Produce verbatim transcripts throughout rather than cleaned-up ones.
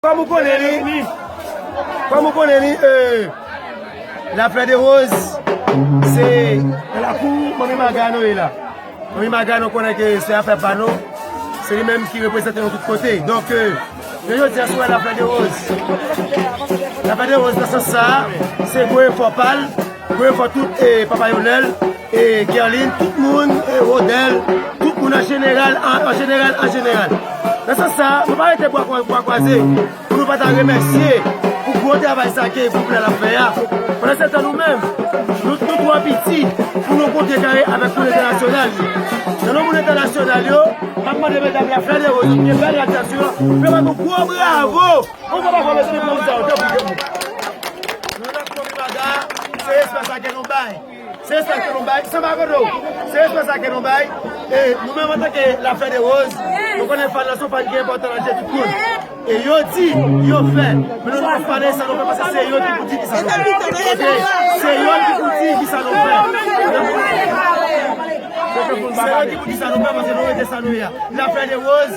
Kòm ou konnen li, kòm ou konnen li, euh, Laflè de Woz, se nan lakou Manmi Maga nou ye la. Manmi Maga nou konnen ke se afè pa nou, se li menm ki reprezante nou tout kote. Donk, euh, nou jodi a sou Laflè de Woz. Laflè de Woz nan sans sa, se gwo efò pa l, gwo efò tout, eh, Papa Yonèl, e Guerline, tout moun, e Rodel, tout moun an jeneral, an, an jeneral, an jeneral. Nan sans sa, nou pa rete bwa kwa-, bwa kwaze pou nou pa ta remèsye pou gwo travay sa ke gwoup la ap fè a. Pandan se tan nou menm, nou, nou twò piti pou nou kontre kare avèk moun entènasyonal yo. Nan non moun entènasyonal yo, m ap mande medam Laflè de Woz, ki gen bèl radyasyon, pou yo ban nou gwo bravo. Bon, papa, fò mesye pou sa, tanpri, tanpri. Nou nan Manmi Maga, se respè sa ke nou bay. Se respè ke nou bay, se pa kodo. Se respè sa ke nou bay. E nou menm antanke Laflè de Woz, nou konnen fan lan se yon fan ki enpòtan nan je tout moun. E yo di, yo fè. Men nou, nou pa pale sa nou fè, paske se yo ki pou di ki sa nou fè. Ok? Se yo ki pou di ki sa nou fè. Se yo ki pou di sa nou fè, paske nou rete sa nou ye a. Laflè de Woz,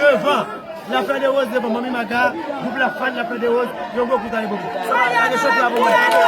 devan. Laflè de Woz devan Manmi Maga, gwoup la fan Laflè de Woz, yon gwo kout ale pou mwen. Sa va, gade chante la pou mwen. Gade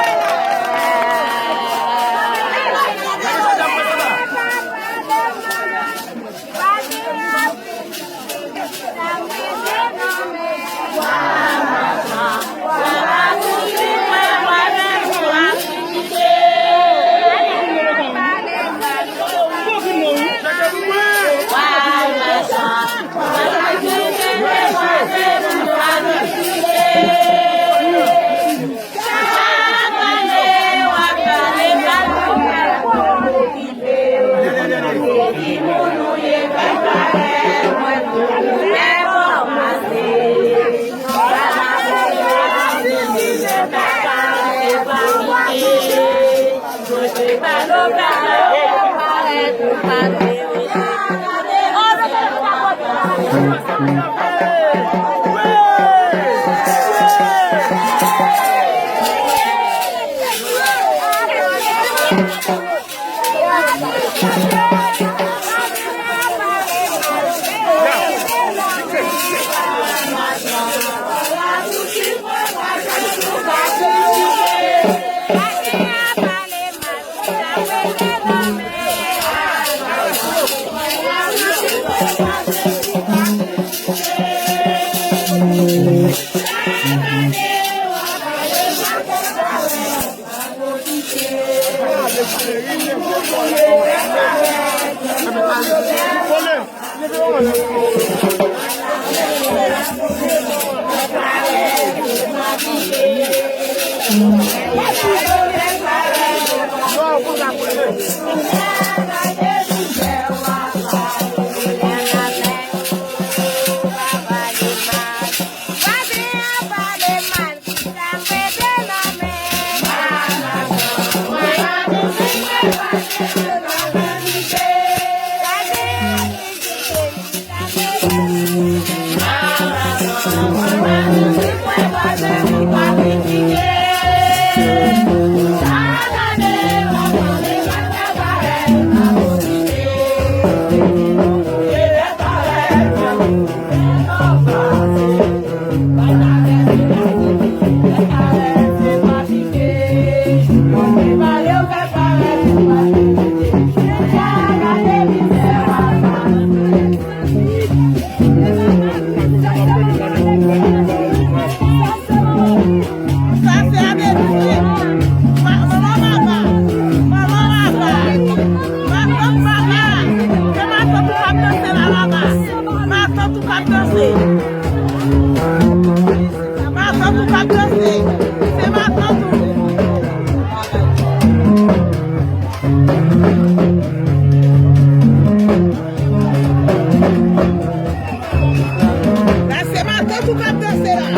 chante la pou mwen, sa va. Sa se Adeline. Ma-, manman Maga. Manman Maga. Matant Maga. Se matant ou k ap danse la, Maga. Matant ou k ap danse. Matant ou k ap danse. Se matant ou. La, se matant ou k ap danse la.